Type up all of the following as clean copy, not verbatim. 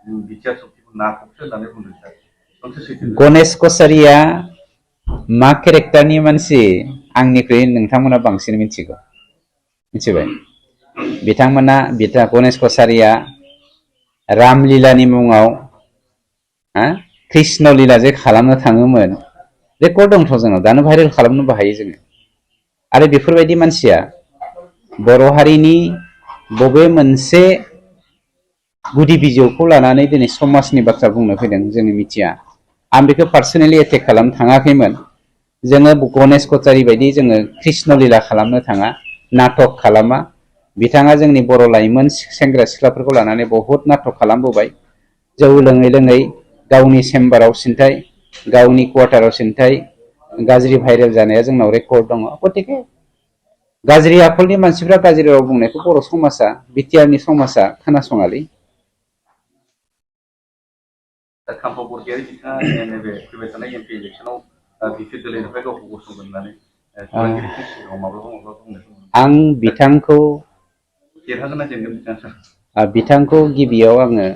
BTR सक्तिखौ नाफबसो होननानै बुंदों सार मोनसे सैथो गणेश कछारिया मा केरेक्टारनि मानसि आंनिख्रुइ नोंथांमोना बांसिन मिथिगौ मिथिबाय बिथांमोना गणेश कछारिया रामलीलानि मुङाव कृष्ण लीला जे खालामनो थाङोमोन रेकर्ड दंथ' जोंनाव दानो भाइरेल खालामनोबो हायो जोङो आरो बेफोरबायदि मानसिया बर' हारिनि बबे मोनसे गुदि बिजौखौ लानानै दिनै समाजनि बाथ्रा बुंनो फैदों जोङो मिथिया आं बेखौ पार्सनेलि एटेक खालामनो थाङाखैमोन जोङो गणेश कछारि बायदि जोङो कृष्ण लीला खालामनो थाङा नाटक खालामा बिथाङा जोंनि बर' लाइमोन सेंग्रा सिख्लाफोरखौ लानानै बहुत नाटक खालामबोबाय जौ लोङै लोङै गावनि चेम्बाराव सिन्थाय गावनि क्वार्टाराव सिन्थाय गाज्रि भाइरेल जानाया जोंनाव रेकर्ड दङ गतिके गाज्रि आखलनि मानसिफ्रा गाज्रि राव बुंनायखौ बर' समाजा बिटिआरनि समाजा खोनासङालै दा खाम्फा बरगयारि बिथाङा नैबे फैबाय थानाय एमपि इलेक्सनाव बिटिआर दोलोनिफ्राय गावखौ गसंगोन होननानै खौरांगिरिफोरनि सिगाङाव माब्लाबा बुंनायखौ आं बिथांखौ देरहागोन ना जेनगोन बिथाङा सार बिथांखौ गिबियाव आङो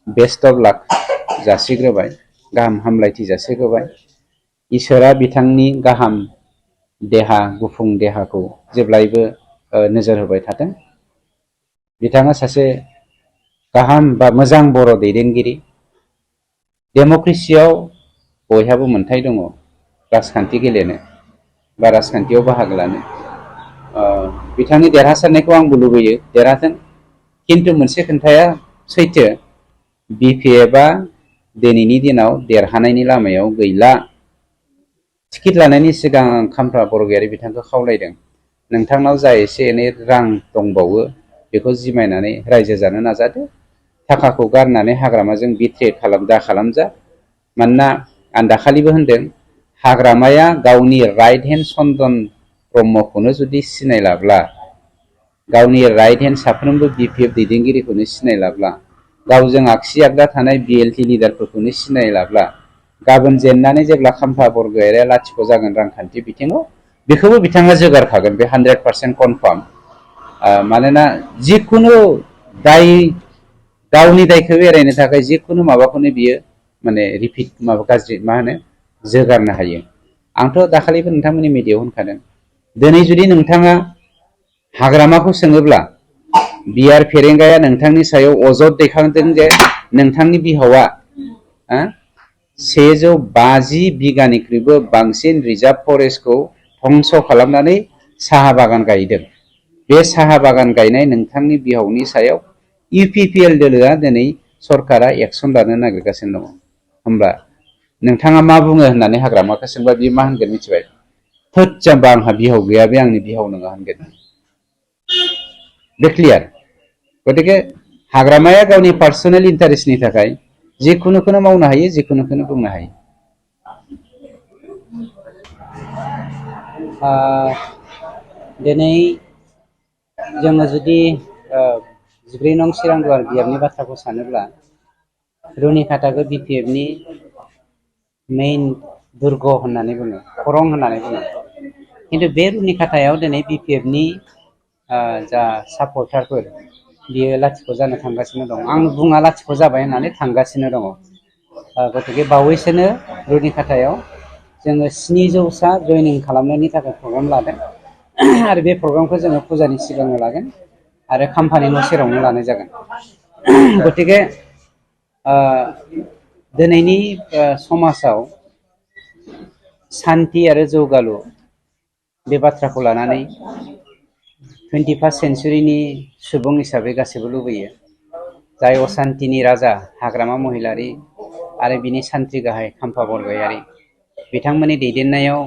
बेस्ट अफ लाक जासिग्रोबाय गाहाम हामलायथि जासिग्रोबाय इसोरा बिथांनि गाहाम देहा गुफुं देहाखौ जेब्लायबो नोजोर होबाय थाथों बिथाङा सासे गाहाम बा मोजां बर' दैदेनगिरि डेम'क्रेसियाव बयहाबो मोनथाय दङ राजखान्थि गेलेनो बा राजखान्थियाव बाहागो लानो बिथांनि देरहासारनायखौ आंबो लुबैयो देरहाथों खिन्थु मोनसे खोन्थाया सैथो बिपिएफआ दिनैनि दिनाव देरहानायनि लामायाव गैला टिकेट लानायनि सिगां खाम्फा बरगयारि बिथांखौ खावलायदों नोंथांनाव जा एसे एनै रां दंबावो बेखौ जिमायनानै रायजो जानो नाजादो थाखाखौ गारनानै हाग्रामाजों बिट्रे दा खालामजा मानोना आं दाखालिबो होनदों हाग्रामाया गावनि राइट हेन्ड चन्दन ब्रह्मखौनो जुदि सिनायलाब्ला गावनि राइट हेन्ड साफ्रोमबो बिपिएफ दैदेनगिरिखौनो सिनायलाब्ला गावजों आगसि आगदा थानाय बिएलटि लिडारफोरखौनो सिनायलाब्ला गाबोन जेननानै जेब्ला खाम्फा बरगयारिया लाथिख' जागोन रांखान्थि बिथिङाव बेखौबो बिथाङा जोगारखागोन बे 100% कनफार्म मानोना जिखुनु दाय गावनि दायखौ एरायनो थाखाय जिखुनु माबाखौनो बियो माने रिपिट माबा गाज्रि मा होनो जोगारनो हायो आंथ' दाखालिबो नोंथांमोननि मिडियायाव होनखादों दिनै जुदि नोंथाङा हाग्रामाखौ सोङोब्ला बिआर फेरेंगाया नोंथांनि सायाव अजद दैखांदों जे नोंथांनि बिहावा 150 बिगानिख्रुइबो बांसिन रिजार्भ फरेस्टखौ धंस खालामनानै साहा बागान गायदों बे साहा बागान गायनाय नोंथांनि बिहावनि सायाव इउपिपिएल दोलोआ दिनै सरकारा एक्सन लानो नागिरगासिनो दङ होमबा नोंथाङा मा बुङो होननानै हाग्रामाखौ सोंबा बियो मा होनगोन मिथिबाय थोद जाम्बा आंहा बिहाव गैया बे आंनि बिहाव नङा होनगोन बे क्लियार गतिके हाग्रामाया गावनि पार्सनेल इन्टारेस्टनि थाखाय जिखुनुखौनो मावनो हायो जिखुनुखौनो बुंनो हायो दिनै जोङो जुदि 14 नं चिरांदुवार बियाबनि बाथ्राखौ सानोब्ला रुनिखाताखौ बिपिएफनि मेइन दुर्ग होननानै बुङो खरं होननानै बुङो खिन्थु बे रुनिखातायाव दिनै बिपिएफनि जा सापर्टारफोर बियो लाथिख' जानो थांगासिनो दं आं बुङा लाथिख' जाबाय होननानै थांगासिनो दङ गतिके बावैसोनो रुनिखातायाव जोङो 700सा जयनिं खालामनायनि थाखाय प्रग्राम लादों आरो बे प्रग्रामखौ जोङो फुजानि सिगांनो लागोन आरो खाम्फानि न' सेरावनो लानाय जागोन गतिके दिनैनि समाजाव सान्थि आरो जौगालु बे बाथ्राखौ लानानै 21st सेन्सुरिनि सुबुं हिसाबै गासैबो लुबैयो जाय असान्तिनि राजा हाग्रामा महिलारि आरो बिनि सान्थ्रि गाहाय खाम्फा बरगयारि बिथांमोननि दैदेननायाव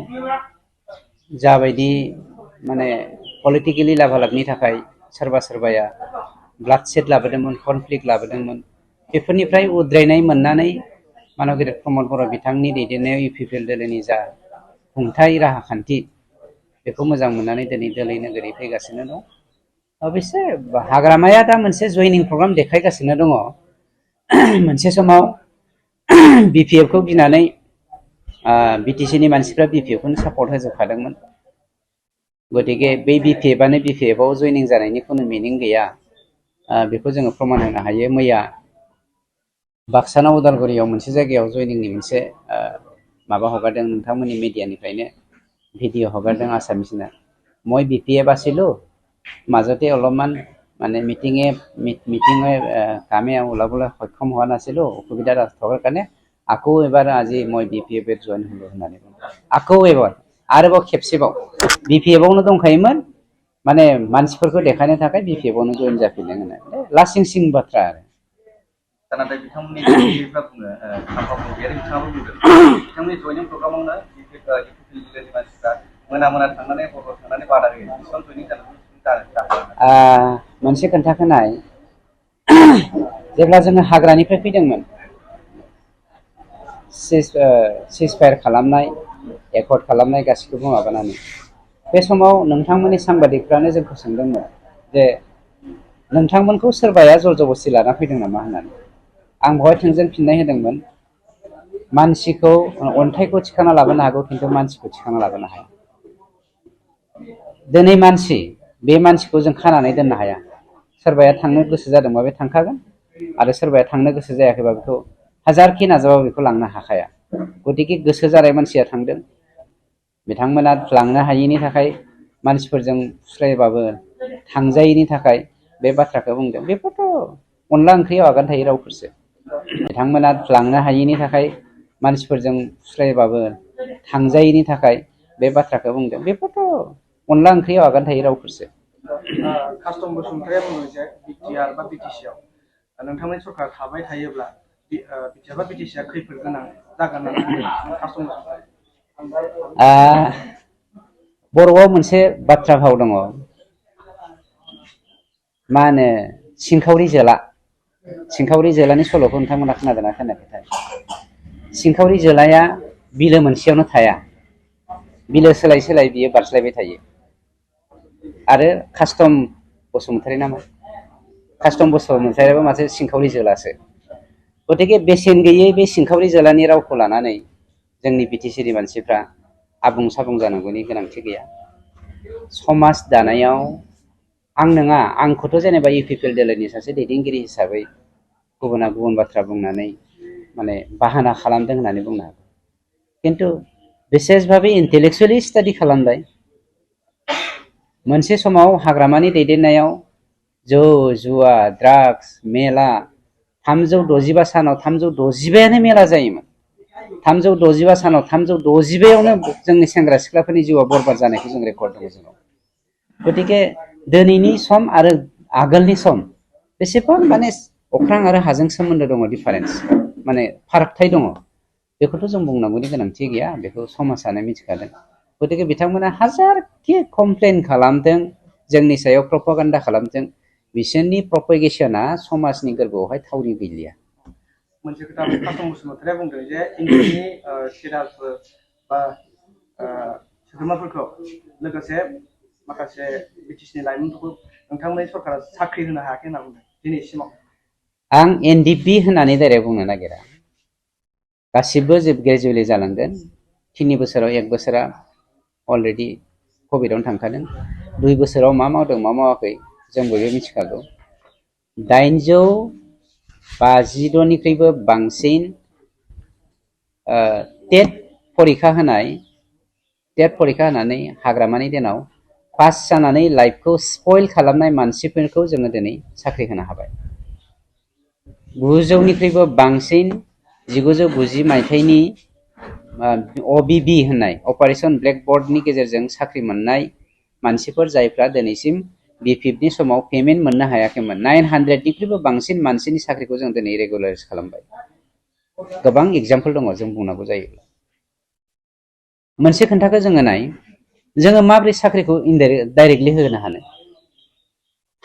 जाबायदि माने पलिटिकेलि लाभालाभनि थाखाय सोरबा सोरबाया ब्लाडसेड लाबोदोंमोन कनफ्लिक्ट लाबोदोंमोन बेफोरनिफ्राय उद्रायनाय मोननानै मानगेर प्रमद बर' बिथांनि दैदेननायाव इउपिपिएल दोलोनि जा खुंथाय राहा खान्थि बेखौ मोजां मोननानै दिनै दोलै नोगोरै फैगासिनो दं अबयसे हाग्रामाया दा मोनसे जयनिं प्रग्राम देखायगासिनो दङ मोनसे समाव बिपिएफखौ गिनानै बिटिसिनि मानसिफ्रा बिपिएफखौनो सापर्ट होजोबखादोंमोन गतिके बै बिपिएफआनो बिपिएफआव जयनिं जानायनि खुनु मिनिं गैया बेखौ जोङो प्रमान होनो हायो मैया बाक्सानाव उदालगुरियाव मोनसे जायगायाव जयनिंनि मोनसे माबा हगारदों नोंथांमोननि मिडियानिफ्रायनो ভিডিঅ' হগাৰদों আছামিসনা মই বি পি এফ আছিলোঁ মাজতে অলপমান মানে মিটিঙে কামে ওলাবলৈ সক্ষম হোৱা নাছিলোঁ অসুবিধা থকাৰ কাৰণে আকৌ এবাৰ আজি মই বি পি এফ জইন হ'লোঁ होननानै আকৌ एबार आरोबाव खेबसेबाव बि पि एफ आवनो दंखायोमोन माने मानसिफोरखौ देखायनो थाखाय बि पि एफ आवनो जइन जाफिनदों होननानै लासिं सिं बाथ्रा आरो नाथाय बिथांमोननि बिफाया बुङो खाम्फा बरगयारि बिथाङाबो बुंदों बिथांमोननि जयनिं प्रग्रामावनो इउपिपिएलनि मानसिफ्रा मोना मोना थांनानै हर थांनानै बादा होयो बेसेबां जयनिं जानानै मोनसे खोन्थाखोनाय जेब्ला जोङो हाग्रानिफ्राय फैदोंमोन सिजफायार खालामनाय एकर्ड खालामनाय गासिखौबो माबानानै बे समाव नोंथांमोननि सांबादिकफ्रानो जोंखौ सोंदोंमोन जे नोंथांमोनखौ सोरबाया जर जबस्ति लाना फैदों नामा होननानै आं बहाय थोंजों फिननाय होदोंमोन मानसिखौ अन्थाइखौ थिखांना लाबोनो हागौ खिन्थु मानसिखौ थिखांना लाबोनो हाया दिनै मानसि बे मानसिखौ जों खानानै दोननो हाया सोरबाया थांनो गोसो जादोंबा बे थांखागोन आरो सोरबाया थांनो गोसो जायाखैबा बेखौ हाजारखि नाजाबाबो बेखौ लांनो हाखाया गतिके गोसो जानाय मानसिया थांदों बिथांमोना लांनो हायैनि थाखाय मानसिफोरजों फुस्लायबाबो थांजायैनि थाखाय बे बाथ्राखौ बुंदों बेफोरथ' अनला ओंख्रियाव आगान थायै रावफोरसो बिथांमोना लांनो हायैनि थाखाय मानसिफोरजों फुस्लायबाबो थांजायैनि थाखाय बे बाथ्राखौ बुंदों बेफोरथ' अनला ओंख्रियाव आगान थायै रावफोरसो कास्टम बसुमतारिया बुङो जे बिटिआर बा बिटिसिआव नोंथांमोननि सरकार थाबाय थायोब्ला बिटिआर बा बिटिसिआ खैफोद गोनां जागोन होननानै कास्टम बसुमतारि बर'आव मोनसे बाथ्रा भाव दङ मा होनो सिंखावरि जोलानि सल'खौ नोंथांमोना खोनादोंना खोनायाखैथाय सिंखावरि जोलाया बिलो मोनसेयावनो थाया बिलो सोलाय सोलाय बियो बारस्लायबाय थायो आरो कास्टम बसुमतारि नामा कास्टम बसुमतारियाबो माथो सिंखावरि जोलासो गतिके बेसेन गैयै बे सिंखावरि जोलानि रावखौ लानानै जोंनि बिटिसिनि मानसिफ्रा आबुं साबुं जानांगौनि गोनांथि गैया समाज दानायाव आं नङा आंखौथ' जेनेबा इउपिपिएल दोलोनि सासे दैदेनगिरि हिसाबै गुबुना गुबुन बाथ्रा बुंनानै माने बाहाना खालामदों होननानै बुंनो हागौ खिन्थु बिसेसभाबे इन्टेलेक्सुवेलि स्टाडि खालामबाय मोनसे समाव हाग्रामानि दैदेननायाव जौ जुवा ड्राग्स मेला 365 सानाव 365यानो मेला जायोमोन 365 सानाव 365यावनो जोंनि सेंग्रा सिख्लाफोरनि जिउआ बरबाद जानायखौ जों रेकर्ड दङ जोंनाव गतिके दिनैनि सम आरो आगोलनि सम बेसेबां माने अख्रां आरो हाजों सोमोन्दो दङ डिफारेन्स माने फारागथाय दङ बेखौथ' जों बुंनांगौनि गोनांथि गैया बेखौ समाजानो मिथिखादों गतिके बिथांमोना हाजारखि कमप्लेन खालामदों जोंनि सायाव प्रपागान्डा खालामदों बिसोरनि प्रपेगेसना समाजनि गोरबोआवहाय थावरि गैलिया मोनसे खोथा कास्टम बसुमतारिया बुंदों जे इन्डियानि केडारफोर बा सोद्रोमाफोरखौ लोगोसे माखासे बिटिसिनि लाइमोनफोरखौ नोंथांमोननि सरकारा साख्रि होनो हायाखै होनना बुंदों दिनैसिमाव आं एनडिपि होननानै डाइरेक्ट बुंनो नागिरा गासिबो ग्रेजुवेलि जालांगोन 3 बोसोराव 1 बोसोरा अलरेडि कभिडआवनो थांखादों 2 बोसोराव मा मावदों मा मावाखै जों बयबो मिथिखागौ 852निख्रुइबो बांसिन टेट परीक्षा होनानै हाग्रामानि दिनाव पास जानानै लाइफखौ स्पइल खालामनाय मानसिफोरखौ जोङो दिनै साख्रि होनो हाबाय 900निख्रुइबो बांसिन 1990 मायथाइनि अबिबि होननाय अपारेशन ब्लेकबर्डनि गेजेरजों साख्रि मोननाय मानसिफोर जायफ्रा दिनैसिम बिपिएफनि समाव पेमेन्ट मोननो हायाखैमोन 900निख्रुइबो बांसिन मानसिनि साख्रिखौ जों दिनै रेगुलाराइज खालामबाय गोबां एग्जाम्पल दङ जों बुंनांगौ जायोब्ला मोनसे खोन्थाखौ जोङो माबोरै साख्रिखौ डाइरेक्टलि होनो हानो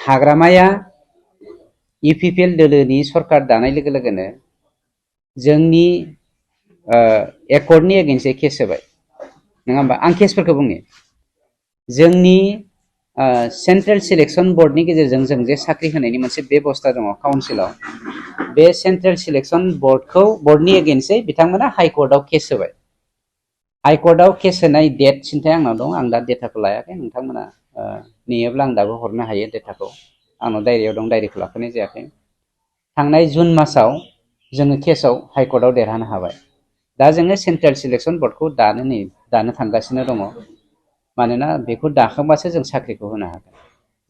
हाग्रामाया इउपिपिएल दोलोनि सरकार दानाय लोगो लोगोनो जोंनि एकर्डनि एगेन्स्टै केस होबाय नङा होमबा आं केसफोरखौ बुंनि जोंनि सेन्ट्रेल सिलेक्सन बर्डनि गेजेरजों जों जे साख्रि होनायनि मोनसे बेबस्था दङ काउन्सिलाव बे सेन्ट्रेल सिलेक्सन बर्डनि एगेन्स्टै बिथांमोना हाइकर्टआव केस होबाय हाइकर्टआव केस होनाय डेट सिन्थाय आंनाव दं आं दा डेटाखौ लायाखै नोंथांमोना नेयोब्ला आं दाबो हरनो हायो डेटाखौ आंनाव डायरियाव दं डायरिखौ लाफानाय जायाखै थांनाय जुन मासाव जोङो केसाव हाइकर्टआव देरहानो हाबाय दा जोङो सेन्ट्रेल सिलेक्सन बर्डखौ दानो थांगासिनो दङ मानोना बेखौ दाखांबासो जों साख्रिखौ होनो हागोन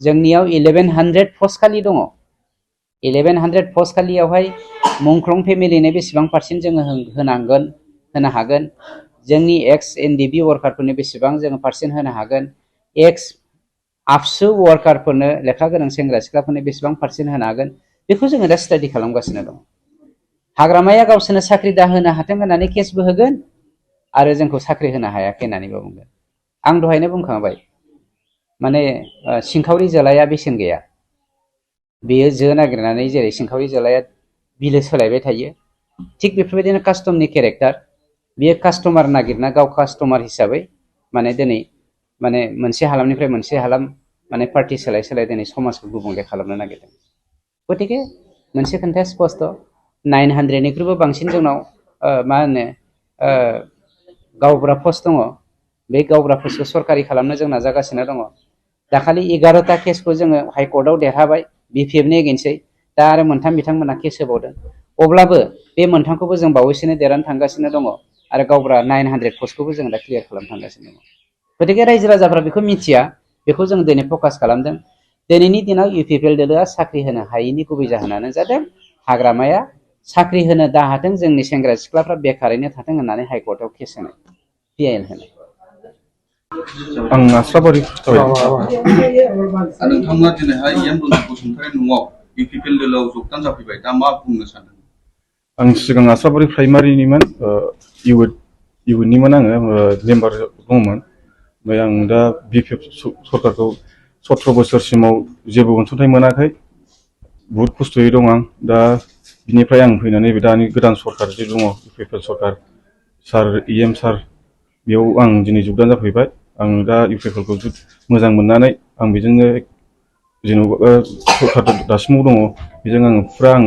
जोंनियाव 1100 पस्ट खालि दङ 1100 पस्ट खालियावहाय मुंख्लं फेमिलिनो बेसेबां पार्सेन्ट जोङो होनो हागोन जोंनि एक्स एनडिबि वार्कारफोरनो बेसेबां जोङो पार्सेन्ट होनो हागोन एक्स आबसु वार्कारफोरनो लेखा गोनां सेंग्रा सिख्लाफोरनो बेसेबां पार्सेन्ट होनो हागोन बेखौ जोङो दा स्टाडि खालामगासिनो दं हाग्रामाया गावसोरनो साख्रि दाहोनो हाथों होननानै केसबो होगोन आरो जोंखौ साख्रि होनो हायाखै होननानैबो बुंगोन आं दहायनो बुंखांबाय माने सिंखावरि जोलाया बेसेन गैया बेयो जो नागिरनानै जेरै सिंखावरि जोलाया बिलो सोलायबाय थायो थिग बेफोरबायदिनो कास्टमनि केरेक्टार बेयो कास्टमार नागिरना गाव कास्टमार हिसाबै माने दिनै माने मोनसे हालामनिफ्राय मोनसे हालाम माने पार्टि सोलाय सोलाय दिनै समाजखौ गुबुंले खालामनो नागिरदों गतिके मोनसे खोन्थाया स्पस्ट 900निख्रुइबो बांसिन जोंनाव मा होनो गावबुरा पस्ट दङ बे गावबुरा पस्टखौ सरकारि खालामनो जों नाजागासिनो दङ दाखालि 11टा केसखौ जोङो हाइकर्टआव देरहाबाय बिपिएफनि एगेन्स्टै दा आरो मोनथाम बिथांमोना केस होबावदों अब्लाबो बे मोनथामखौबो जों बावैसोनो देरहानो थांगासिनो दङ आरो गावबुरा 900 पस्टखौबो जों दा क्लियार खालामनो थांगासिनो दङ गतिके रायजो राजाफ्रा बेखौ मिथिया बेखौ जों दिनै फकास खालामदों दिनैनि दिनाव इउपिपिएल दोलोआ साख्रि होनो हायैनि गुबै जाहोनानो जादों हाग्रामाया साख्रि होनो दाहाथों जोंनि सेंग्रा सिख्लाफ्रा बेखारैनो थाथों होननानै हाइकर्टआव केस होनाय पिआइएल होनाय आं आस्राबारि नोंथांमोना दिनैहाय एम रन्जित बसुमतारी न'आव इउपिपिएल दोलोआव जगदान जाफैबाय दा मा बुंनो सानदों आं सिगां आस्राबारि प्राइमारिनिमोन इउथनिमोन आङो मेम्बार दंमोन ओमफ्राय आं दा बिपिएफ सरकारखौ 17 बोसोरसिमाव जेबो अनसुंथाइ मोनाखै बुहुत खस्थ'यै दं आं दा बिनिफ्राय आं फैनानै दानि गोदान सरकार जे दङ इउपिपिएल सरकार सार इएम सार बेयाव आं दिनै जगदान जाफैबाय आं दा इउपिपिएलखौ मोजां मोननानै आं बेजोंनो जेनेबा सरकार दासिमाव दङ बेजों आङो फुरा आं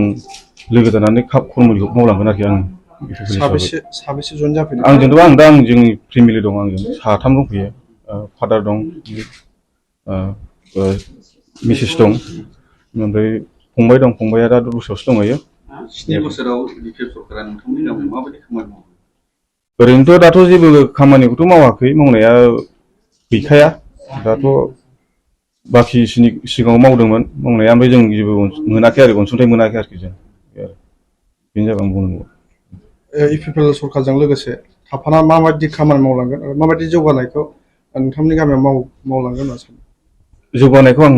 लोगो जानानै खामानिखौ मावलांगोन आरोखि आं साबेसे जइन जाफैदों आंजोंथ' आं दा जोंनि फेमिलि दं आंजों साथाम दंफैयो फादार दं मिसेस दं ओमफ्राय फंबाय दं फंबाया दा दस्रायावसो दंहैयो 7 बोसोराव बिपिएफ सरकारा नोंथांमोननि गामियाव माबायदि खामानि मावो ओरैनोथ' दाथ' जेबो खामानिखौथ' मावाखै मावनाया गैखाया दाथ' बाखि सिगाङाव मावदोंमोन मावनाया ओमफ्राय जों जेबो मोनाखै आरो अनसुंथाइ मोनाखै आरोखि जों बेनो जाबाय आं बुंनांगौ इउपिपिएल सरकारजों लोगोसे थाफाना माबायदि खामानि मावलांगोन आरो माबायदि जौगानायखौ नोंथांमोननि गामियाव मावलांगोन होनना सानो जौगानायखौ आं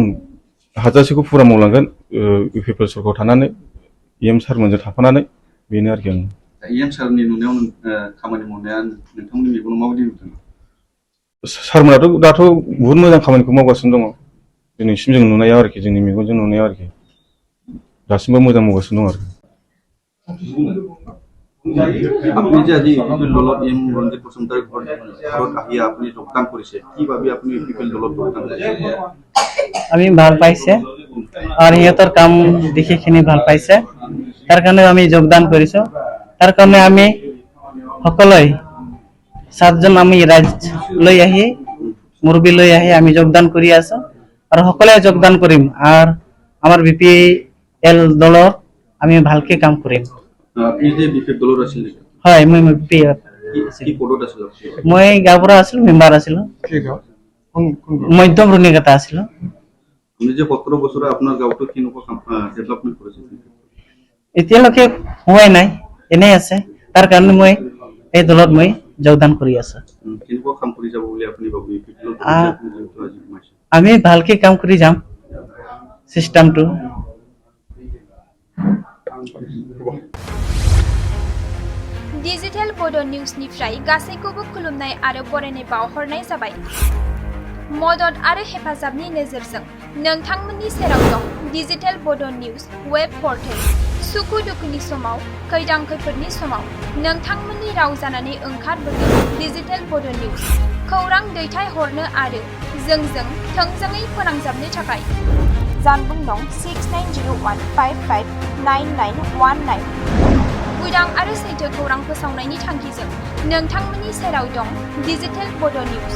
हाजासेखौ फुरा मावलांगोन इउपिपिएल सरकाराव थानानै इएम सारमोनजों थाफानानै बेनो आरोखि आं इएम सारनि नुनायाव खामानि मावनाया नोंथांमोननि मेगनाव माबायदि नुदों सारमोनाथ' दाथ' बुहुत मोजां खामानिखौ मावगासिनो दङ दिनैसिम जों नुनायाव आरोखि जोंनि मेगनजों नुनायाव आरोखि दासिमबो मोजां मावगासिनो दं आरोखि আপনি যে আজি ইউপিপিএল দলত এম রঞ্জিত বসুমতাৰী ঘৰত আহি আপুনি যোগদান কৰিছে কি ভাবি আপুনি ইউপিপিএল দলত যোগদান কৰিছে আমি ভাল পাইছে আৰু সিহঁতৰ কাম দেখিখিনি ভাল পাইছে তাৰ কাৰণে আমি যোগদান কৰিছো তাৰ কাৰণে আমি সকলোৱে 7জন আমি ৰাজ লৈ আহি মুৰবি লৈ আহি আমি যোগদান কৰি আছো আৰু সকলোৱে যোগদান কৰিম আৰু আমাৰ বিপিএল দলৰ আমি ভালকে কাম কৰিম আপনি যে বিপিএফ দলত আছিল হয় মই বিপিএফ কি পদত আছিল মই গাঁৱৰ আছিলো মেম্বাৰ আছিলো মধ্যম ৰুণিকাটা আছিলো আপুনি যে 17 বছৰে আপোনাৰ গাঁৱটো কেনেকুৱা ডেভেলপমেণ্ট কৰিছে এতিয়ালৈকে হোৱাই নাই এনেই আছে তাৰ কাৰণে মই এই দলত মই যোগদান কৰি আছো কেনেকুৱা কাম কৰি যাব বুলি আপুনি ভাবি আমি ভালকে কাম কৰি যাম সিস্টেমটো डिजिटेल बड' निउसनिफ्राय गासैखौबो खुलुमनाय आरो बरायनाय बावहरनाय जाबाय मदद आरो हेफाजाबनि नोजोरजों नोंथांमोननि सेराव दं डिजिटेल बड' निउस वेब पर्टेल सुखु दुखुनि समाव खैदां खैफोदनि समाव नोंथांमोननि राव जानानै ओंखारबोगोन डिजिटेल बड' निउस खौरां दैथायहरनो आरो जोंजों थोंजोङै फोनांजाबनो थाखाय जानबुं दं 6901559919 उदां आरो सैथो खौरां फोसावनायनि थांखिजों नोंथांमोननि सेराव दं डिजिटेल बड' निउस